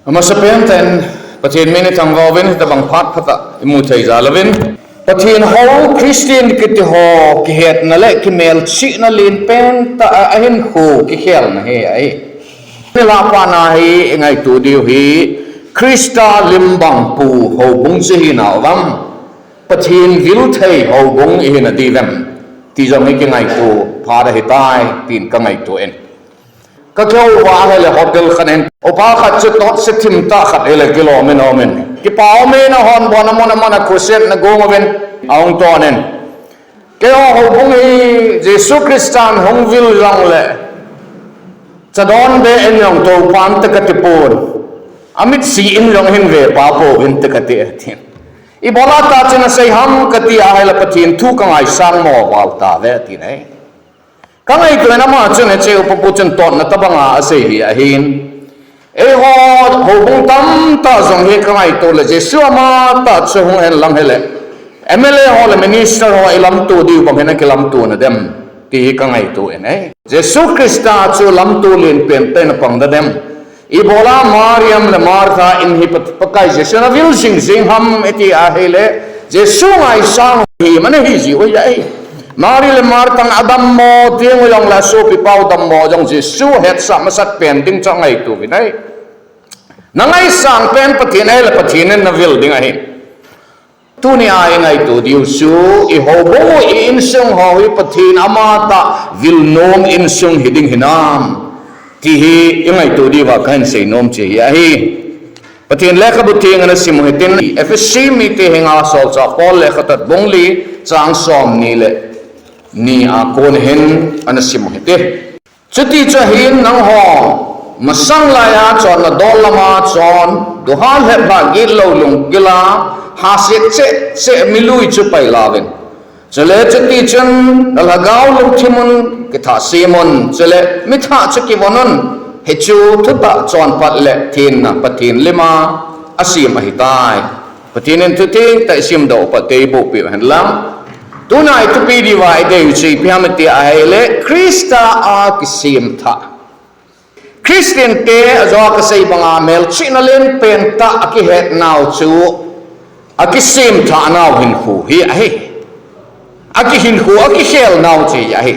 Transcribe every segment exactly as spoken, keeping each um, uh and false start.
Amasapen tah in Pathen min i thangvah uvin, hitabang phat phatah i mu thei jal uvin, Pathen hou Christian kiti ho kihetna le kimelchihna lenpen tah a ahinkho kikhelna hi ahi. Nilhah phat a hi i ngaito diu hi, Christa lim bang pu houbung chu hinau vem? Pathen vil thei houbung i hina diu vem? Ti jong hi kingaito phat ahitai, tin ka ngaito in. Ka kihou uva ahile hotel khat in upa khat chu totse thim tah khat hile kilom in aum in, kipa um in, ahonbon a mun a mun a crusade na gong uvin ahung ton in, keiho houbung hi Jesu Christan hung vil jongle chadon be in jong toupan te kati pon, amitsi in jong hin ve pa pouvin te kati e, tin. Ibola tah chun asei ham kati ahile, Pathen thu ka ngaisang mo val tave, ati nai. Ka ngaito in ama chun hiche upa pu chun totna tobanga asei hi ahin. Eiho houbung tamtah jong hi ka ngaito le Jesu amatah chu hung hen lang hile, M L A ho le minister ho i lamto diu bang hin a kilamto na dem, ti hi ka ngaito in ahi. Jesu Christa chu lamto lenpen tah in apang da dem? Ibola Mariam le Martha in hi Pat-, Pakai Jesu na vil jing jing ham i ti ahile, Jesu ngaisang hi mana hi ji u ahi. Mari le Martha in adammo ding u jong le asopipa u dammo jong Jesu hetsah masat pen ding chu angaito uvin ahi. Na ngaisang pen Pathen ahile Pathen in na vil ding ahi. Tuni a i ngaito diu chu, i houbung u, i insung ho hi Pathen amatah vil nom insung hi ding hinam, ti hi i ngaito diuva ka hin sei nom chu hi ahi. Pathen lekhabu theng ana sim u hitin, Ephesi mite henga solchah Paul lekhathot bung li chang somni le ni a kon hin ana sim u hite. Chuti chu ahin nangho, masang laiya chonna dol lama chon, duha lhep lha gitlou lunggil a, haset cheh cheh milui chu pailauvin. Chule chuti chun, nalhagao lungthim un, kithah sem un, chule mithah chu kivon un, hichu thutah chonphat le thenna Pathen lima asem ahitai. Pathen in thutheng tah i simdoh u pat te eiboh peh u hen lang. Tuna i thupi diuva i deiu chu ipi ham iti ahile, Christa a kisem thah. Christian te ajo a kasei banga melchihna lenpen tah akihet nau chu, akisem thah nau hinkho hi ahi. Akihinkho, akikhel nau chu hi ahi.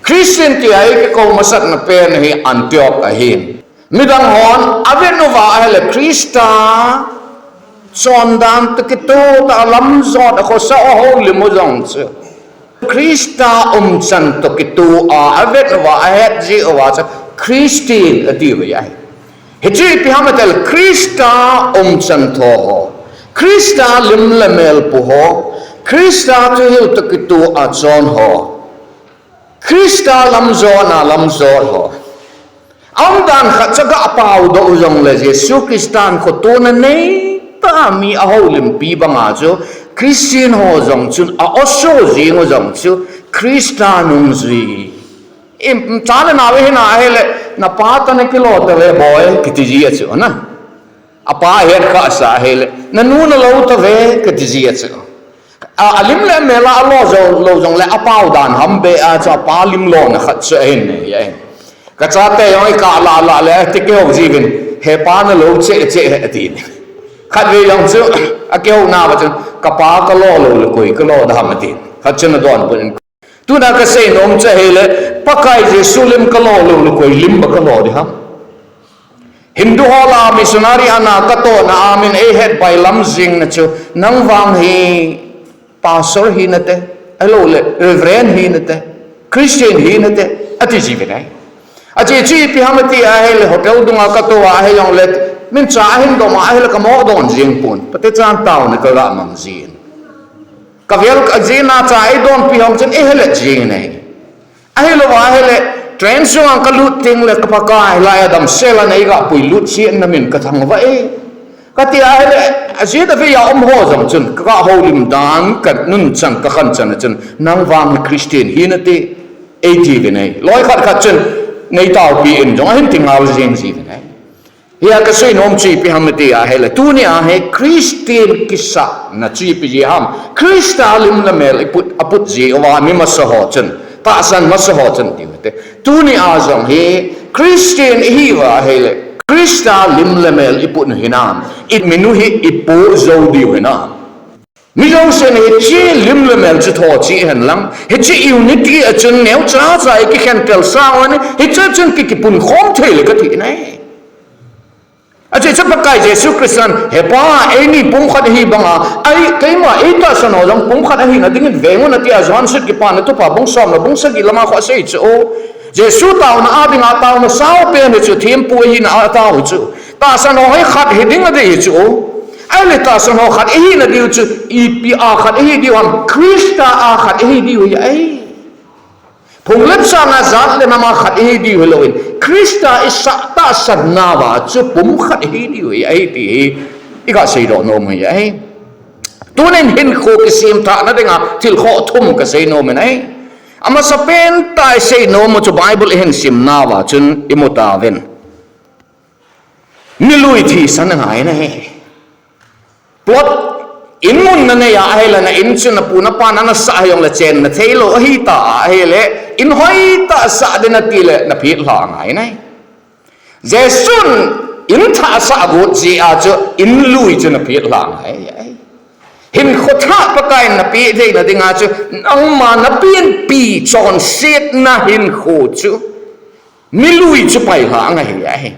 Christian ti a i kikou masatna pen hi Antioch ahin. Midang hon avet uva ahile Christa chondan toh kitoh tah a lamjot a khosa a houlim u jong chu, Christa umchan toh kitoh a avet uva ahet jeh uva chu Christian ati uve ahi. Hichu ipi ham itile Christa umchan tho ho, Christa lim le mel pu ho, Christa thuhil toh kitoh a chon ho, Christa lamjot na lamjot ho. Aumdan khat chu aga paodoh u jongle Jesu Christan khotona neitah a mi ahoulimpi banga chu Christian ho jong chun a-awso jing u jong chu Christa nungjui. Im, cha le nao hina ahile, napa toh nakilo tave boi, kiti ji a chu na. Apa ahet khah sa ahile, nanu nalou tave, kati ji a chu. A, alim le mel a alo jou lou jongle apaodan ham be a chu apa lim lona khat chu ahin nei ahi. Kachate jong ikah lah lah le, ti kihou jiuvin, he pa nalou cheh cheh he atin. Khatvei jong chu, akihouna uva chun, kapa kalo lou le koi kalo da ham atin. Khat chun adonbut in. Tuna kasei nom chu ahile, Pakai Jesu lim kalo lou le koi lim ba kalo di ham? Hindu ho lah a missionary ana katohna a min eihet bailam jingna chu, nang vang hi pastor hinate, ahiloule Reverend hinate, Christian hinate, ati jiuvin ahi. Ache chu ipi ham ati ahile, hotel dunga katoh a ahijongle, min cha ahin dom a ahile kamoh don jing pon, pate chan taona kaga mang jin. Kavel ajina cha eidonpi hon chun eihelet jing ahi. Ahilouva ahile, train sunga kalut tengle ka Pakai hilai a damsel a neiga puilut cheh na min kathangvah e, kati ahile, ajeh a veiya um ho jong chun kaga houlim dan, kanunchan, kakhanchan a chun, nang vang hi Christian hinate, eitiuvin ahi. Loi khat khat chun, neitaopi in jong ahin ti ngal jing jiuvin ahi. Hia kasei nom chu ipi ham iti ahile, tunia hi Christian kisahna chu ipi jeh ham? Christa lim le mel iput, aput jeh uva mi masa ho chun, tahsan masa ho chun tiu hite. Tunia jong hi Christian ihiuva ahile, Christa lim le mel iput u hinam, imin u hi ipoh jou diu hinam. Mi jousen hiche lim le mel chu tho cheh hen lang, hiche unity a chun neocha cha ikikhen tel sang uvin, hiche chun ki, kipunkhom thei le kati nai. Ajeh chu Pakai Jesu Christan, He Pa, eini pumkhat ahi banga, ei, keima eitahsan ho jong pumkhat ahina dingin veng un atia Johan sut Kipana Thupha bung som le bung sagi lama khu asei chu. Jesu taona a dinga taona saopen hi chu thempu ahina a tao chu. Tahsan ho hi khat hi ding adei chu. Ahile tahsan ho khat ihina diu chu, ipi a khat ihi diu ham, Christa a khat ihi diu ahi. Phung le chang a jat le nam a khat ihi diu hilouvin, Christa isah tahsan nauva chu pumkhat ihi diu ahi ti hi iga seidoh nom u ahi. Tunin hinkho kisemthahna dinga thil khoh thum kasei nom in ahi. Amasapen tah isei nom u chu Bible ihin sim nauva chun imu tauvin. Milui thisan angai ahi. Plot, in mun nanei a ahile na in chu napu napan ana sah hijongle chenna theilou ahita ahile, in hoitah sah ding natile napet lha angai ahi. Jesun in thah asah got jeh a chu in lui chu napet lha angai ahi. Hinkho thah Pakaiyin napeh theina dinga chu, nangma napenpi chonsetna hinkho chu, milui chu pailha angai ahi.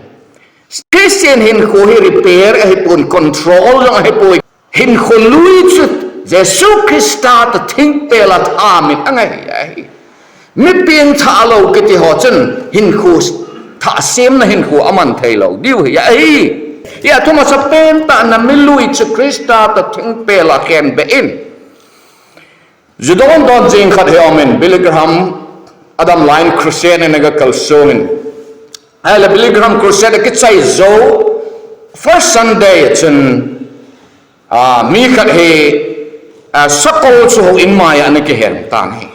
Christian hinkho hi repair ahipon, control jong ahipoi. Hinkho lui chu Jesu Christa toh thingpel a thamin angai ahi. Mi pengthah lou kiti ho chun hinkho thahsemna hinkho aman theilou diu ahi. Hia thu masapen tah na milui chu Christa toh thingpel a khenbeh in. Ju dondon jing khat hi aumin, Billy Graham, adam line crusade in aga kalsongin. Ahile Billy Graham crusade akichai jou, first Sunday chun, ah, mi khat hi, ah, sakol chu houin maiya ana kihen tan ahi.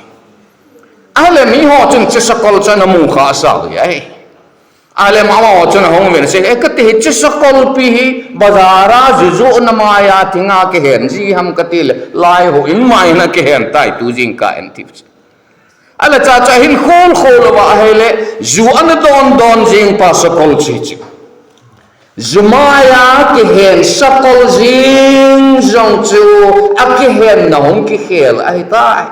Ahile miho chun hiche sakol chu ana mukha asao ahi. Ahile amaho chun ahung uvin asei, e kati hiche sakolpi hi bazar a ju jona maiya thinga kihen ji ham katile, lai houin maiya ana kihen tai tu jingkah in ati. Ahile chacha hin khol khol uva ahile, ju ana dondon jing pa sakol chu hiche. Ju maiya kihen sakol jing jong chu akihenna hung kikhel ahitai.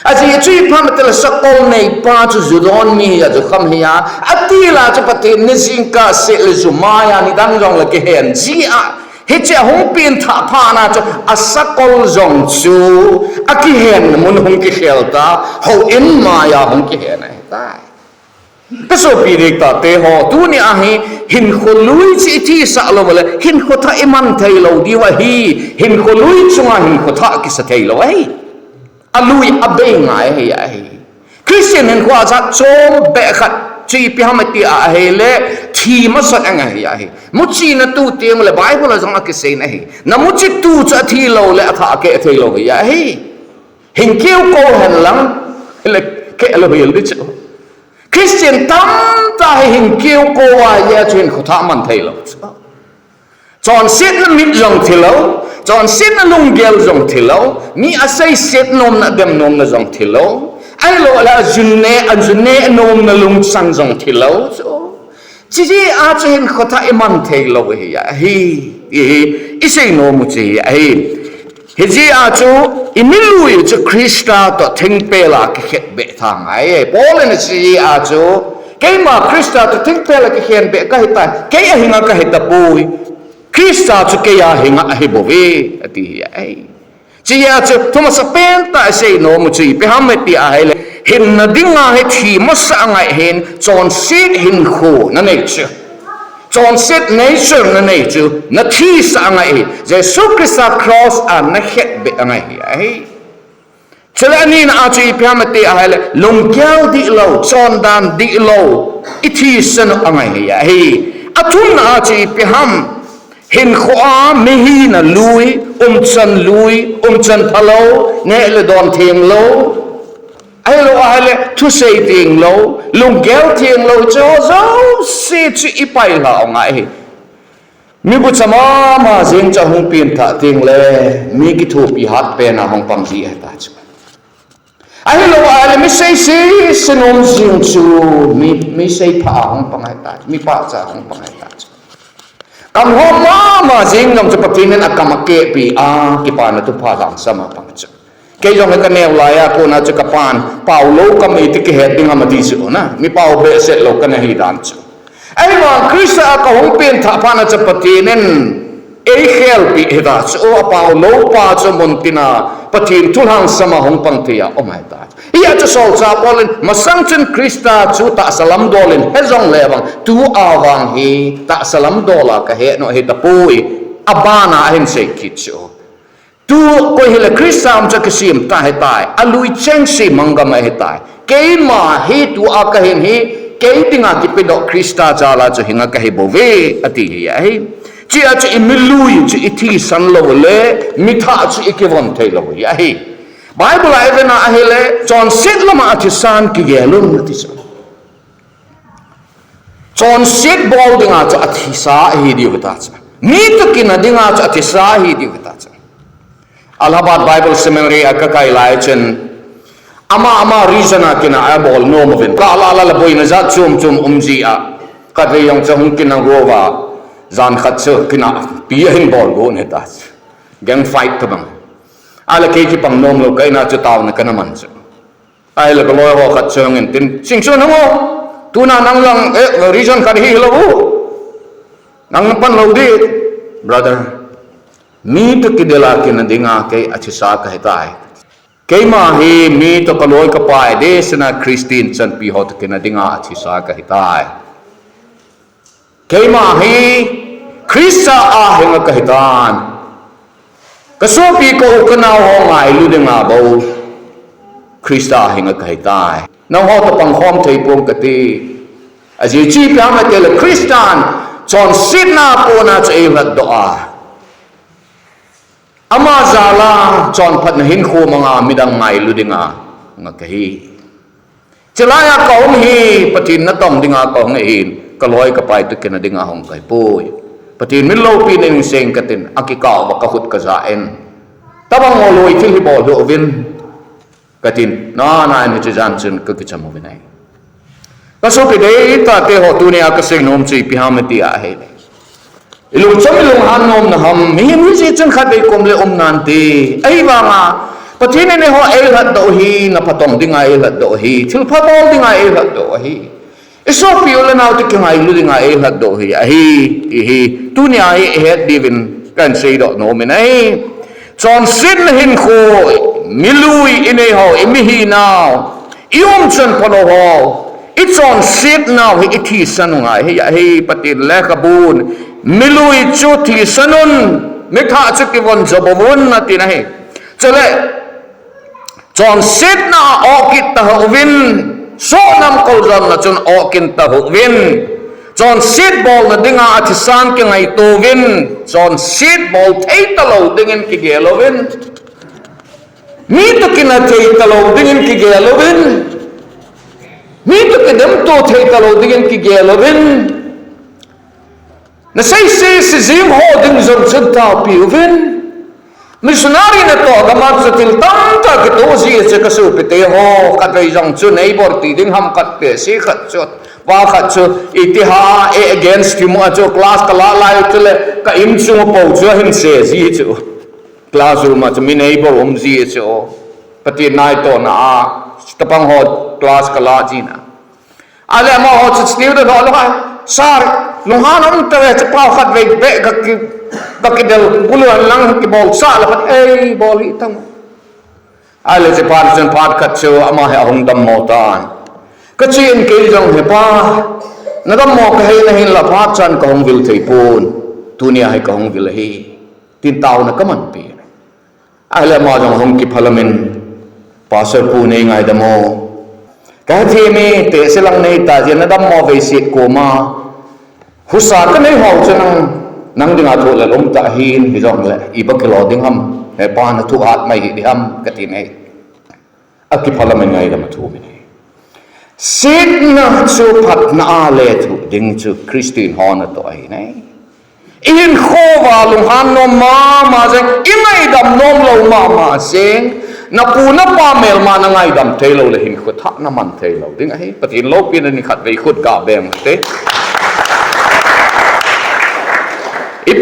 Ajeh chu ipi ham itile sakol neipa chu ju don mi ahi a, ju kham ahi a, atila chu Pathen ni jingkah seh le ju maiya nidang jongle kihen ji a, hiche ahung pengthah phat na chu asakol jong chu akihenna mun hung kikhel ta, houin maiya hung kihen ahitai. Kasopi deitah teho, tunia hi hinkho lui chu ithisah lou le hinkho thah iman theilou diu ahi. Hinkho lui chunga hinkho thah kisa theilou ahi. Alui abei ngai ahi. Christian hinkho a jat chombeh khat chu ipi ham iti ahile, thi masat angai ahi. Muchi natu teng le Bible a jong akisei ahi. Namuchi tu chu athi lou le athah akeh theilou ahi. Hing keu kou hen lang le keh lou hel ding chu. Christian tamtah hi hing keu kou a hia chu hinkho thah man theilou chu. Chonsetna mit jong thilou, chonsetna lunggel jong thilou, mi aseiset nomna dem nomna jong thilou. Ahilou le ajun ne, ajun ne nomna lungchang jong thilou chu. Chujeh a chu hinkho thah iman theilou ahi, ahi, ihi, isei nom u chu ahi. Hijeh a chu, imilui chu Christa toh thingpel a kikhetbeh tha ngai. Paul in asei a chu, keima Christa toh thingpel a kikhenbeh kahitai, kei a hinga kahitapoi. Christa chu kei a hinga ahibouve, ati ahi. Chujeh a chu, thu masapen tah a isei nom u chu ipi ham iti ahile, hinna dinga hi thi masat angai hin, chonset hinkho nanei chu. Chonset nature nanei chu, nathisah angai hi. Jesu Christa cross a nakhetbeh angai hi ahi. Chule anina a chu ipi ham iti ahile, lunggel dihlou, chondan dihlou, ithisan u angai hi ahi. Athumna a chu ipi ham, hinkho a mihina lui, umchan lui, umchan phalou, neh le don thenglou. Ahilou ahile, thusei thenglou, lunggel thenglou, hicheho jouse chu ipailha u ngai hi. Mi gucha mama jeng chu ahung pengthah tengle, mi kithopi hatpen a hung pang ji ahita chu. Ahilou ahile, mi seise se nom jeng chu, mi, mi seipha a hung pang ahita chu, mi pahcha a hung pang ahita chu. Kam hom mama jing jong chu Pathen in akam akehpi a, kipana thupha lhangsam a pang chu. Kei jong hi kaneo laiya kona chu kapan, paolou kam iti kihet ding ham ati chu na, mi pao behseh lou kana hi dan chu. Ahivang Christa a kahung pengthah phat na chu Pathen in eikhelpi hita chu, apaolou pa chu muntin a Pathen thu lhangsam a hung pang thei a um ahitai. Hia chu solchah Paul in masang chun Christa chu tahsa lamdol in he jongle vang, tua vang hi tahsa lamdol a kahet nom ahitapoi, abana ahin sei kit chu. Tu koi hile Christa um chu kisem tah ahitai, alui chengse manggam ahitai. Keima hi tua kahin hi, kei dinga kipedoh Christa jal a chu hinga kahi bouve, ati hi ahi. Chea chu imilui chu ithisan lou le, mithah chu ikivon thei lou hi ahi. Bible a ivena ahile, chonset lama athisan kigel un ati chu. Chonset bol dinga chu athisa ahi diu hita chu. Mi toh kina dinga chu athisa ahi diu hita chu. Allahabad Bible Seminary a kakai lai chun, ama ama region a kina abol nom uvin. Kalala la boina jat chom chom um jia, khatvei jong chu hung kina gova, jan khat chu kinapi ahin bol gon hita chu. Gang fight tobang. Ahile kei kipang nom lou, ka ina chu taona kana man chu. Ahile kaloi ho khat chu hung in tin, Singson hung o, tuna nang lang, eh, region khat hi hilou u. Nang pan lou di, brother. Mi toh kidela kina dinga kei athisa kahitai. Keima hi mi toh kaloi kapai deisahna Christian chanpi ho toh kina dinga athisa kahitai. Keima hi Christa a hinga kahitan. Kasopi ka u kanao ho ngailu dinga bou Christa a hinga kahitai. Nangho toh pangkhom thei pong kati. Ajeh chu ipi ham itile Christan chonsetna a kona chu eilhatdoh a, ama jal a chonphatna hinkho manga midang ngailu dinga nga kahi. Chulai a kahung hi Pathen natong dinga kahung ahin, kaloi kapai toh kina dinga hung kahipoi. Pathen min loupina in seng katin, akikah uva kakhut kajah in, tobang ngoloi thil hi bol hih uvin, katin, nana in hiche jan chun kakicham uvin ahi. Kasopi deitah teho, tunia kasei nom chu ipi ham iti ahile, ilungchom ilunghan nomna ham, mihem hijeh chun khatvei kom le um nante. Ahivanga Pathen in eiho eilhatdoh hi, na phatong dinga eilhatdoh hi, thilpha bol dinga eilhatdoh hi, isopi u le nao toh kingailu dinga eilhatdoh hi ahi, ti hi tunia hi ihet diuvin kahin seidoh nom in ahi. Chonsetna hinkho, milui inei ho, imihinau, iumchan phalou ho, ichonsetnau hi ithisan u ngai hi ahi. Pathen lekhabun, milui chu thisan un, mithah chu kivon jop uvin atin ahi. Chule chonsetna a oh kit tauvin, sohnam koljamna chun oh kit tauvin, chonset bolna dinga athisan kingaito uvin, chonset bol thei talou dingin kigel uvin, mi toh kina thei talou dingin kigel uvin, mi toh kidemto thei talou dingin kigel uvin, naseise se jing ho ding jong chun taopi uvin. Missionary natoh gam a chu thil tamtah kitoh ji chu kasopite ho, khatvei jong chu neighbor ti ding ham, khat peh se khat chu, pa khat chu iti ham, against him a chu class kalah lai chule ka inchung pou chu ahin se ji chu. Classroom a chu mi neighbor um ji chu. Pathen ngaitona a, tapang ho class kalah jina. Ahile amaho chu student ho lunga, Sir, lunghan um tave, chapa khatvei beh kaki, kakidel bulu lang kibolsah le phat eibol hih tan. Ahile chuphat chun phat khat chu ama hi ahung dammo tan. Kachen kei jong, He pa, nadammo kahina hinla phat chan kahung vil thei pon. Tunia hi kahung vil ahi, tin taona kamanpi. Ahile ama jong hung kiphalamin, Pastor pu, neingaidam o. Kahethem e, tehse lang neita jeh a nadammo veiset koma husa kanei ho chu nang, nang dinga thohlel umtah ahin, hijongle iba kilo ding ham, He pa nathu hat mai hih ding ham, katin ahi. Akiphalamin ngaidam athumin ahi. Setna chu phatna a lethuh ding chu Christian ho natoh ahi nai. Ihinkho uva lunghan nom mama jeng, ingaidam nom lou mama jeng, napu napa melma nangaidam theilou le hinkho thah naman theilou ding ahi. Pathen loupina nikhat vei khut gabeng te.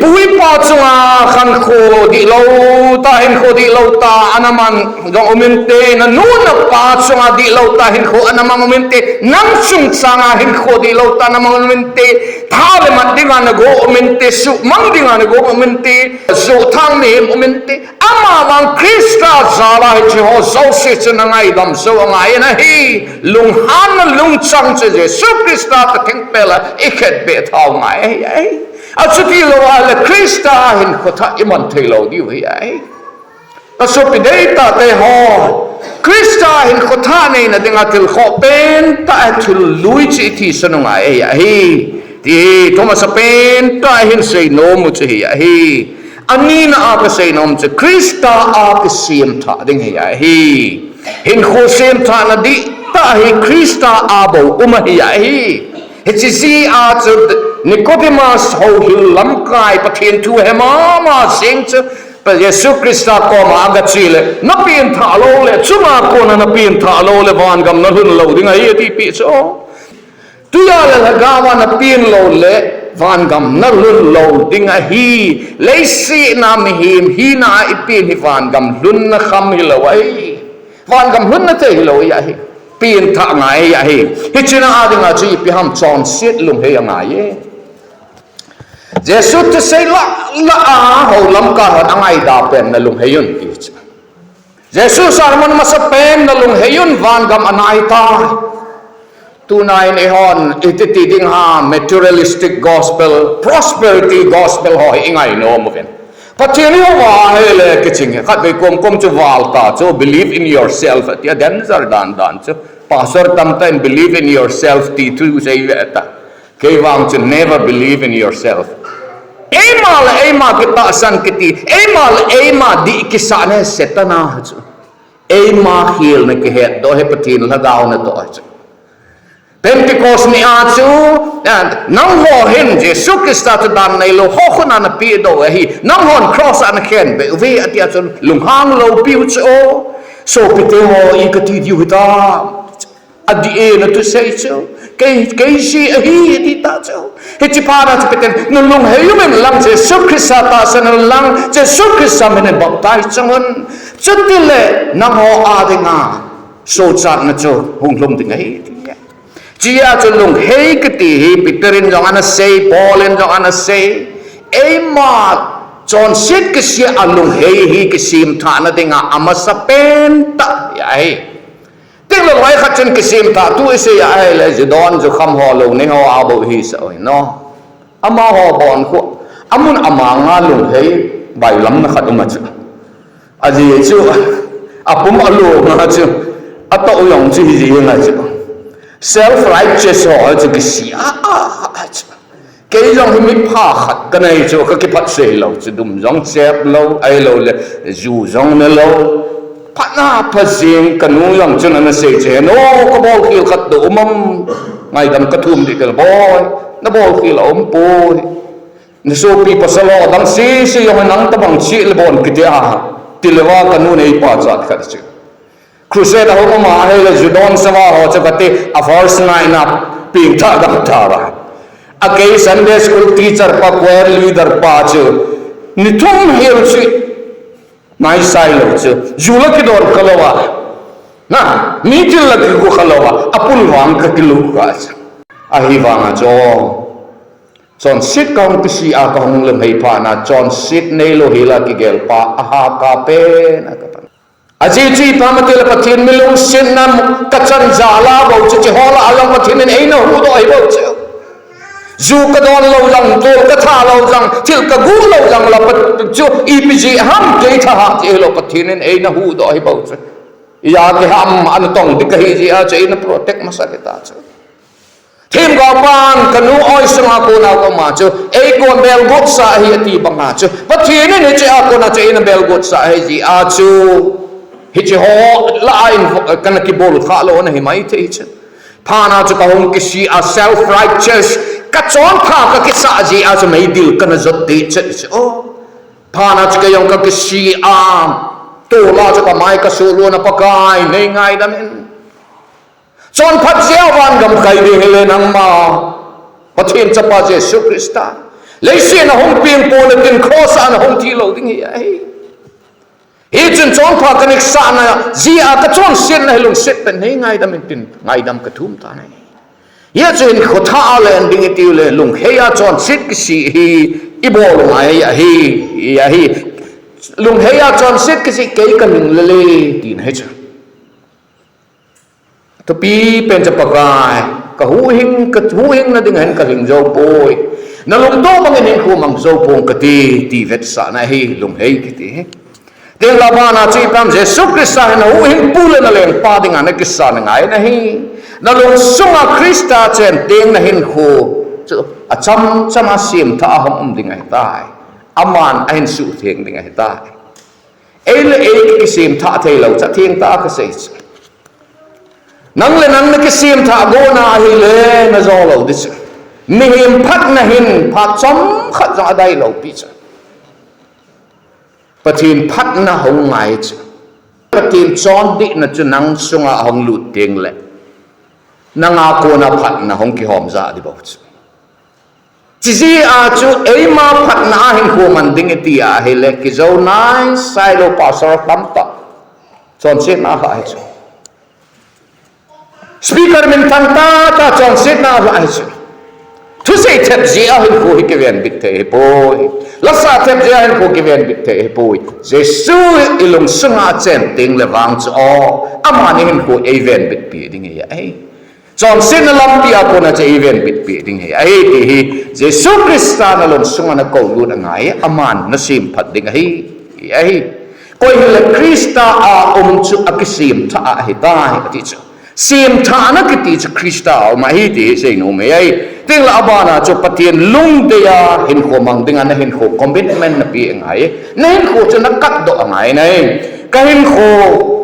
Pu ipa chunga khankho dihlou tah, hinkho dihlou tah ana mang jong um inte, nanu napa chunga dihlou tah hinkho ana mang um inte, nang chungchanga hinkho dihlou tah ana mang um inte, tha le mat dinga nago um inte, suhmang dinga nago um inte, joh thang mihem um inte. Amavang Christa jal a hiche ho jouse chu nangaidam jou angai in ahi. Lunghanna lungchang chu Jesu Christa toh thengpel a ikhetbeh thou ngai ahi. Achuti lou ahile Christa hinkho thah iman theilou diu ahi. Kasopi deitah teho, Christa hinkho thah neina dinga thil khoh pentah thil lui chu ithisan u ngai ahi. Ti hi thu masa pentah hin seinom u chu hi ahi. Anina a kaseinom chu Christa a kisemthah ding hi ahi. Hinkho semthahna dihtah hi Christa a bou um ahi ahi. Hiche jeh a chu Nicodemus houhil lamkai Pathen thu he mama jeng chu Jesu Christa koma agache le, napenthah loule, chunga kona napenthah loule vangam nalhun lou ding ahi atipeh chu. Tuia le lhagaova napen loule vangam nalhun lou ding ahi. Leiset a mihem hina a ipen hi vangam lhunna kham hilou ahi. Vangam lhunna thei hilou ahi. Penthah ngai ahi. Hichena a dinga chu ipi ham, chonset lunghei angai e. Jesu thusei lah lah a hou lamkai hon angaida pen nalunghei un ti chu. Jesu sermon masapen nalunghei un, vangam anaitai. Tunain eihon iti ti ding ham, materialistic gospel, prosperity gospel ho hi ingainom uvin. Pathen hi houva ahile kiching hi khatvei komkom chu val ta chu, believe in yourself ati a, danger dan dan chu. Pastor tamtah in believe in yourself ti thu sei ve ta. Kei vang chu never believe in yourself. Eima le eima kitahsan kiti, eima le eima dih kisahna Satan a chu. Eima khelna kihetdoh hi Pathen lhagao natoh chu. Pentecost ni a chu, nangho hin Jesu Christa chu dan neilou ho khut a napehdoh u ahi, nanghon cross a nakhenbeh uve atia chun lunghang loupiu chu o. Sopite ho, i kati diu hitam. Adih e nathusei chu. Kei, kei jeh ahi, ati ta chu. Hiche phat a chu Peter in, nalunghei uvin lang, Jesu Christa tahsan un lang, Jesu Christa min in baptize chang un. Chutile nangho a dinga sochatna chu hung lhung ding ahi, ati. Hichea chu lunghei kiti hi Peter in jong ana sei, Paul in jong ana sei. Eima chonset kisih a lunghei hi kisemthahna dinga amasapen tah ahi. Tengle lai khat chun kisemthah thu isei a ahile, judon jukham ho lou nei ho a bou hisah u ahi no. Amaho bon khu, amun amanga lunghei bailamna khat um a chu. Ajeh chu, apum along a chu, atoh u jong chu hijeng a chu. Self righteous ho chu kisih a, a, a chu. Kei jong hi mipha khat kanei chu, kakiphatsah lou chu, dum jong chep lou, ahiloule ju jong ne lou. Phatna pha jeng kanu jong chun ana sei chu, he nu, kabolkhel khat toh um am? Ngaidam kathum ding kal boi, nabolkhel aumpoi. Nasopi pasal ho dang sese jong nang tobang cheh le bon kiti a, tile uva kanu neipachat khat chu. Crusade ahung um a ahile judon sava ho chu kati, a verse ngaina pengthah gamthah a. Akei Sunday school teacher pa, choir leader pa chu, ni thum hel chu naisailou chu, ju la kidon kha louva, na, mi thil la kigu kha louva, apul vang kakilu kha chu. Ahivanga chu, chonset kahung kisih a kahung lunghei phat na, chonset neilou hel a kigelpa, ahahkar pen a kapan. Ajeh chu ipi ham itile Pathen mi lungsetna kachan jal a bou chu, hiche ho lah a jong Pathen in eina huhdoh ahi bou chu. Ju kadon lou jong, tol katha lou jong, thil kagu lou jong la chu, ipi jeh ham kei thahat jeh hilou, Pathen in eina huhdoh ahi bou chu. Ija kiham ana tong ding kahi jeh a chu eina protect masa kita chu. Themgaopan kanu oi sunga kona kaum a chu, eikon belgotsah ahi ati banga chu, Pathen in hichea kona chu eina belgotsah ahi jeh a chu, hiche ho lah a in kana kibol khah lou ana hi maithei chu. Phat na chu kahung kisih a self righteous, kachonpha kakisah jeh a chu meidil kana jot ding chu, chu. Phat na chu kei jong kakisih a, tol a chu kamai kasuhlutna, Pakai nei ngaidam in. Chonphat jeh a vangam kai ding hile nangma, Pathen Chapa Jesu Christa. Leiset a hung peng pole tin cross a ana hung thi lou ding hi ahi. Hichun chonpha kanei sahna jeh a kachonsetna hi lungset pen nei ngaidam in tin ngaidam kathum tan ahi. Hichu hinkho thah a len ding itiu le lunghei a chonset kisih hi ibol u ngai ahi, ahi. Lunghei a chonset kisih kei kaling lele tina hichu. Thupi pen chu Pakai, kahuhhing, kahuhhingna ding ahin kaling jou poi. Nalungtoh bangin hinkho mang jou pong kati, ti vetsahna ahi, lunghei kiti hi. Tengle abana chu ipi ham, Jesu Christa hi nahuhhingpu le nalengpa dinga nakisan angai ahi. Nalungsunga Christa chen teng nahinkho chu achamchama semthah a hung um ding ahitai. Aman ahin suhtheng ding ahitai. Ei le ei kisemthah theilou chu athengtah a kasei chu. Nang le nang nakisemthah gona ahile najo lou ding chu. Mihem phatna hin phat chomkhat jong adei lou pi chu. Pathen phatna hung ngai chu. Pathen chondihna chu nang sunga ahung lut tengle nanga kona phatna hung kihom jah ding bou chu. Chujeh a chu eima phatna a hinkho man ding iti ahile kijou naisai lou pastor tamtah chonsetna alah hi chu. Speaker minthang tahtah chonsetna alah hi chu. Thusei thep jeh a hinkho hi kivenbit thei ahipoi. Lasah thep jeh a hinkho kivenbit thei ahipoi. Jesu ilungsunga achen tengle vang chu o, amani hinkho eivenbitpi ding ahi. Chonsetna lampia kona chu eivenbitpi ding ahi, ahi ti hi. Jesu Christa nalungsunga nakoulut angai, aman nasemphat ding ahi, ahi. Koi hile Christa a um chu akisemthah ahitai ati chu. Semthahna kiti chu Christa a um ahi ti hi seinom ahi. Tengle abana chu Pathen lungdei a hinkho mang dinga nahinkho commitment napeh angai. Nahinkho chu nakatdoh angai nai. Kahinkho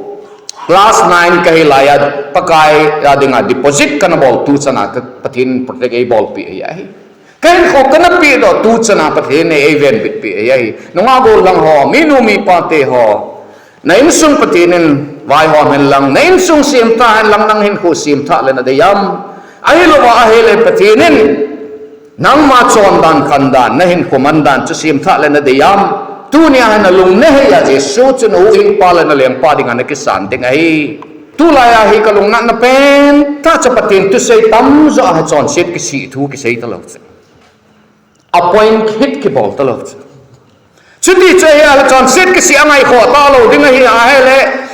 class nine kahi laiya Pakai a dinga deposit kana bol tuchana Pathen protect eibolpeh ahi. Kahinkho kana pehdoh tuchana Pathen in eivenbitpeh ahi. Nungah gollhang ho, minu mipa te ho, na insung Pathen in vaihom hen lang, na insung semthah hen lang, nang hinkho semthah le nadei am? Ahilouva ahile Pathen in nangma chondan khandan, nahinkho mandan chu semthah le nadei am? Tunia hin nalung nahei a Jesu chu nahuhhingpa le nalengpa dinga nakisan ding ahi. Tulaiya hi kalungnatna pentah chu Pathen thusei tamjo a chonset kisih thu kisei talou chu. Appoint hit kibol talou chu. Chuti chu ahile chonset kisih angaikhoh talou ding ahi ahile,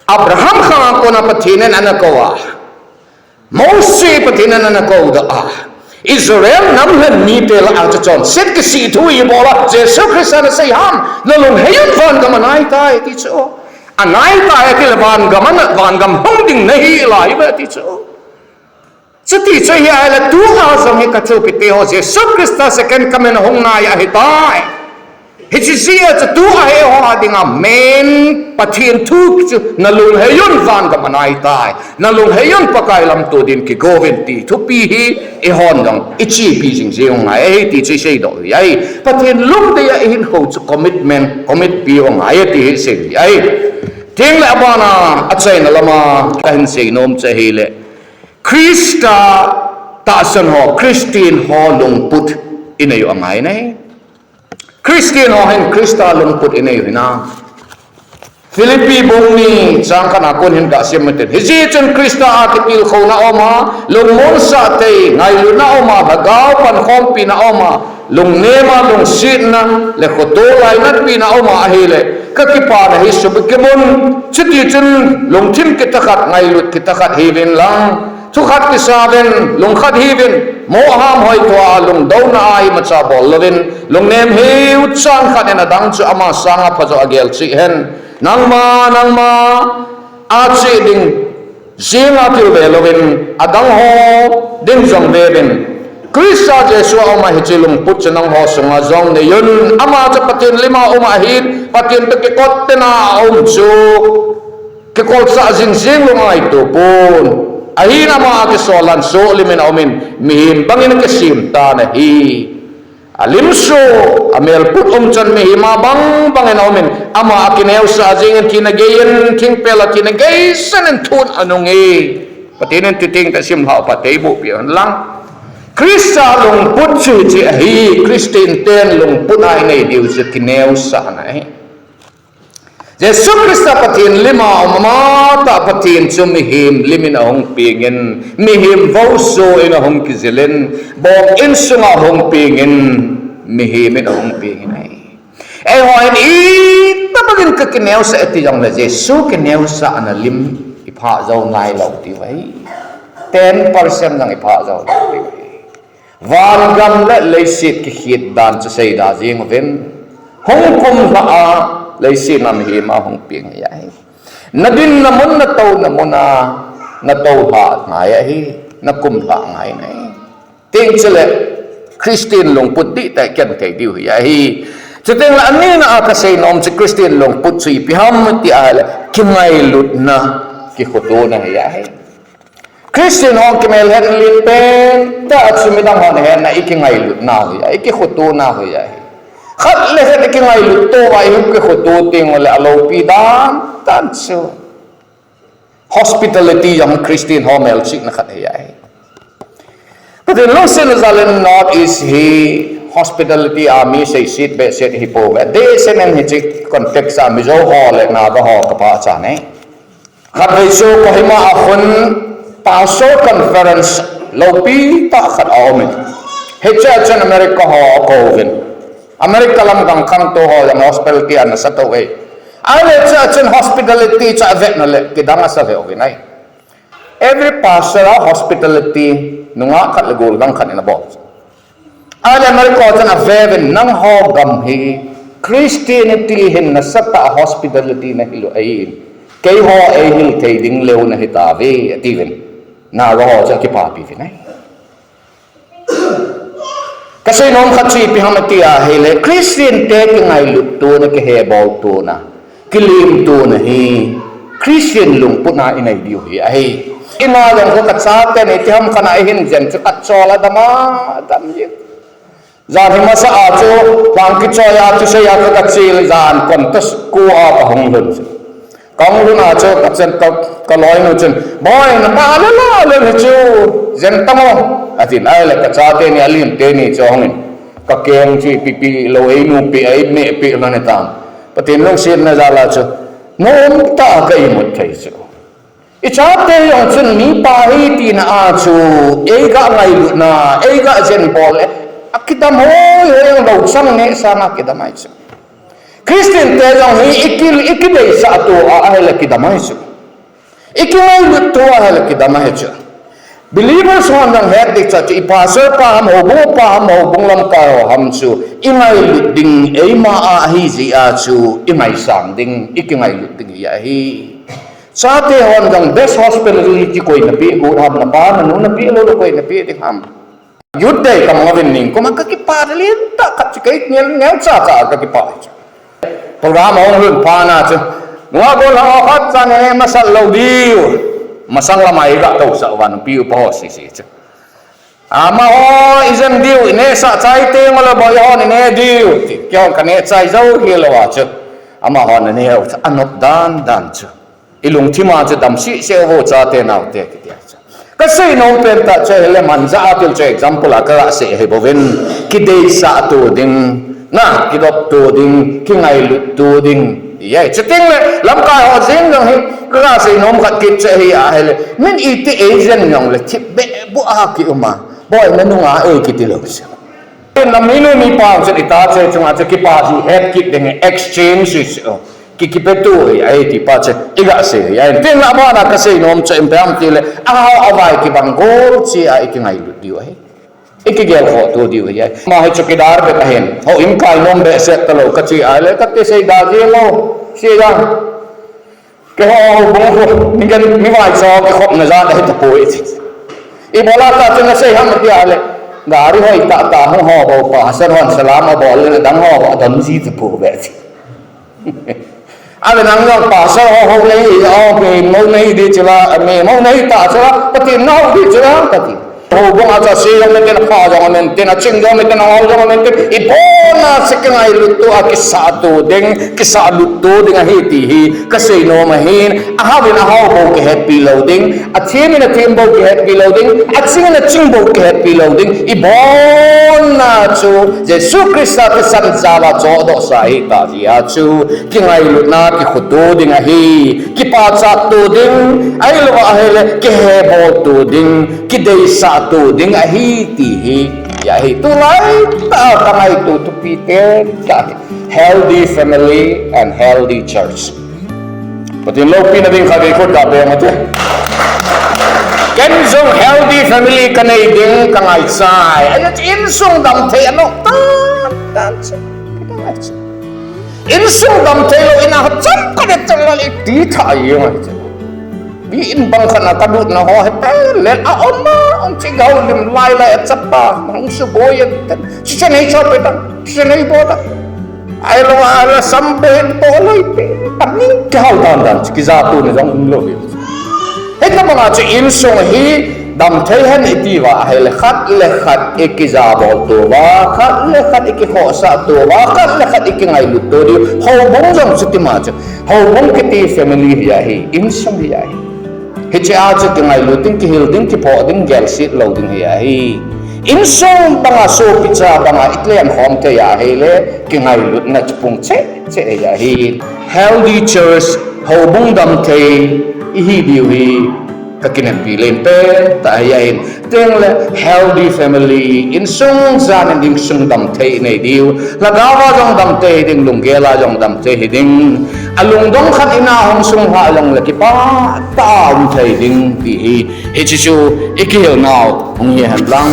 Abraham khanga kona Pathen in ana kou a, Mosi Pathen in ana koudoh a, Israel nam lhen mite lah a chu chonset kisih thu ibol a, Jesu Christa nasei ham, nalunghei un vangam anaitai ti chu. Anaitai atile vangam ana, vangam hung ding nahi lai ve ti chu. Chuti chu hi ahile tua jong hi kathilpeh teho, Jesu Christa second coming ahung nai ahitai. Hiche jeh a chu tua eiho a dinga main Pathen thu chu nalunghei un vangam anaitai. Nalunghei un Pakai lamto din kigouvin ti thupi hi eihon jong ichepi jing jing u ngai ahi ti chu iseidoh u ahi. Pathen lungdei a ihinkho chu commitment, commit pi u ngai ahi ti hi isei u ahi. Tengle abana achaina lama kahin seinom chu ahile, Christa tahsan ho, Christian ho lungput inei u angai nai. Christian ho hin Christa lungput inei u hinam? Philippi bung ni chang khatna kon hin gasim uhitin. Hijeh chun Christa a kitilkhouna aum a, lungmonsah thei, ngailutna aum a, lhagao pankhompi na aum a, lungnema, lungsetna le khoto lainatpina aum a ahile, kakipana hi subukibun. Chutichun lungthim kitahkhat, ngailut kitahkhat hiuvin lang, thukhat kisauvin, lungkhat hiuvin, moham hoithoa lungdouna a imacha bol louvin, lungnem hiu chan khat in adang chu ama sanga phajo agel cheh hen. Nangma, nangma a cheh ding jenga thil ve louvin, adang ho ding jong veuvin. Christa Jesu a um a hiche lungput chu nangho sunga jong neiyun. Ama chu Pathen lima um ahin, Pathen toh kikot tena aum chu kikolsah jing jing lou angaito pon. Ahin ama akisolan soh limin aumin, mihem bangin akisem tan ahi. Alim soh, amelput umchan mihem a bang bangin aumin, ama akineosah jengin thina geiyin, thingpel a thina geisan in thun anunge. Pathen in thuteng tah simlhah u phatthei boh peh hen lang. Christa lungput chu hiche ahi, Christian ten lungput a inei diu chu kineosahna ahi. Jesu Christa Pathen lim a um ama tah Pathen chu mihem lim in ahung pengin, mihem voso in ahung kijilin, bong insunga ahung pengin, mihem in ahung pengin ahi. Eiho hin itobang in ka kineosah e ti jongle Jesu kineosahna lim iphah jou ngai lou tiu ahi. Ten percent jong iphah jou lou tiu ahi. Vangam le leiset kikhet dan chu seida jeng uvin. Hung kumlha a leiset a mihem a hung peng ahi. Na dinna mun, na touna mun a, na toulha ngai ahi, na kumlha ngai ahi. Tin chule, Christian lungput dihtah a kigen thei diu hi ahi. Chuteng le anina a kasei nom chu Christian lungput chu ipi ham ti ahile, kingailutna, kikhotona hi ahi. Christian ho kimelhen len pen tah chu midang hon ahetna ikingailut nau hi ahi, ikikhotona hi ahi. Khat le khat ikingailut tou va ikikhotona teng le aloupi dan, dan chu hospitality jong Christian ho melchihna khat hi ahi. Pathen lungsetna jal in North East hi hospitality a mi seiset behseh hi pouve. Adeh seh in hiche context a Mizo ho le Naga ho kapachat e. Khatvei chu Kohima a khun pastor conference loupi tah khat aum in. Hiche a chun America ho akouvin. America lam gangkhangtou ho jong hospitality a nasa tou e. Ahile hiche a chun hospitality chu avetna le kidang asa ve uvin ahi. Every pastor a hospitality nungah khat le golhang khat in abol. Ahile America chun ave uvin, nangho gam hi Christianity hin nasatah a hospitality nahil u ahin, keiho eihil thei ding leu nahitauve, atiuvin. Naga ho chu akipapi uvin ahi. Kasei nom khat chu ipi ham tia ahile, Christian te kingailut tona, kiheboltona, kilemtona hi Christian lungput a inei diu hi ahi. Ina jong chu kachaten iti ham khat a eihin jen chu kachol a dam a dam jeng. Jan hi masa a chu, lhang kichoi a chu sei a ka, kache le jan contest ko a kahung lhun chu. Kahung lhun a chu, kachan ka, kaloinu chun, "Boi, napa le la le hichu, jen tang o," atin, ahile kachate ni, alim teni chu ahungin. Kakeng chu ipipi lou, einupi, eimehpi lhon ahitan. Pathen lungsetna jal a chu, nomtah a ka imut thei chu. Ichate jong chun mipa hi tina a chu, eiga ngailutna, eiga jenbol le, akidam hoi hoi jong lou chang neh sanga kidam ahi chu. Christian te jong hi iki, ikideisah to a, ahile kidam ahi chu. Ikingailut to a, ahile kidam ahi chu. Believers hon jong het ding chu, i pastor pa ham, houbung pa ham, houbung lamkai ho ham chu, ingailut ding, eima a ahi jeh a chu, ingaisang ding, ikingailut ding hi ahi. Chate hon jong best hospitality koi napeh got ham, napa nanu napeh lou le koi napeh ding ham. Youth Day kamang uvin ningkum a kakipah lentah khat chu kei neo, neocha cha kakipah chu. Program ahung lhun phat na chu, nungah golhang ho khat chan e masat lou diu. Masang lam a iga tousah uva nupi upa ho sese chu. Amaho ijen diu, inehsah chai teng ule bou eihon ineh diu ti, keihon kaneh chai jou hilou a chu. Amahon aneh u chu, anop dan dan chu. Ilungthim a chu dam sese uvo chate naote kitia chu. Kasei nom pen tah chu ahile manjah a til chu example a kaga sei ahi bouvin, kideisah to ding, na, kidop to ding, kingailut to ding, ti ahi. Chuteng le lamkai ho jeng jong hi, kaga sei nom khat kit chu ahi ahile, min iti eijen jongle thipbeh bou a kium a, boi nanunga ei kiti lou chu. Naminu mipa chun ita che chunga chu kipa ji het kit ding exchange chu. Ki, kipeto hi ahi ti pa chu iga sei ahi. Tin la bana kasei nom chu ipi ham tile, ahao avai kibang gol cheh a ikingailut diu ahi. Ikigelkhoh to diu ahi. Ama hi chowkidar bep ahin. Houin kai nom behseh talou kache ahile, kati seida jeng o. Seida. Keiho houbung khu, mi gen, mi vaicha kikhopna jat ahi tapoi. Ibola tah chun nasei ham tia le, gari hoi tah tah hung ho bou, pastor hon salam abol le, adang ho bou adon ji tapouve. Ave nang jong pastor ho hou nei, o, mi mou nei di chula, mi mou nei tah chula, Pathen nahou di chula, kati. Houbung a chu ase jong umin tin, apha jong umin tin, aching jong umin tin, ahao jong umin tin, ibon a chu kingailut to a kisah to ding, kisah lut to ding ahi ti hi kasei nom ahin. Ahao in ahao bou kihetpi lou ding, athem in athem bou kihetpi lou ding, aching in aching bou kihetpi lou ding. Ibon a chu Jesu Christa thisan jal a chohdoh sa ahitah jeh a chu kingailutna kikhuto ding ahi, kipachat to ding, ahilouva ahile kihebol to ding, kideisah to ding ahi ti hi, ahi. Tulai tah a kangaito thupi tah ahi. Healthy family and healthy church. Pathen loupina ding khat vei khut gah beng ute. Ken jong healthy family kanei ding kangaichai. Ahin insung damthei anom tan tan chu. Insung damthei lou in a chomkhat le chomkhat le iti tha jeng ahi chu. Mi in bang khat a kalutna ho hi pen len a um a, um chi gau lim lai lai a chapa, hung suboi in ten. Chuche nei cho pe ta, chuche nei bol ta. Ahilouva, ahilouva, sam boi in bol loi pe. Amin kihal dan dan, kija tona jong um lou hi. Hitobang a chu insung hi damthei hen iti uva ahile khat le khat ikija bol to uva, khat le khat ikikhohsah to uva, khat le khat ikingailut to diu. Houbung jong chuti ma chu. Houbung kiti family hi ahi, insung hi ahi. Hiche a chu kingailut ding, kihil ding, kiphoh ding, gelset lou ding hi ahi. Insung banga sopicha banga itlem khom thei ahile kingailutna chu pung cheh cheh hi ahi. Healthy church, houbung damthei ihi diu hi kakineppi len pen tah ahi. Tengle healthy family, insung jan in insung damthei inei diu, lhagao a jong damthei hiding, lunggel a jong damthei hiding, alungdong khat in a hung sunglhah jongle kipah tah a um thei ding ti hi hiche chu ikihil nau hung hi hen lang.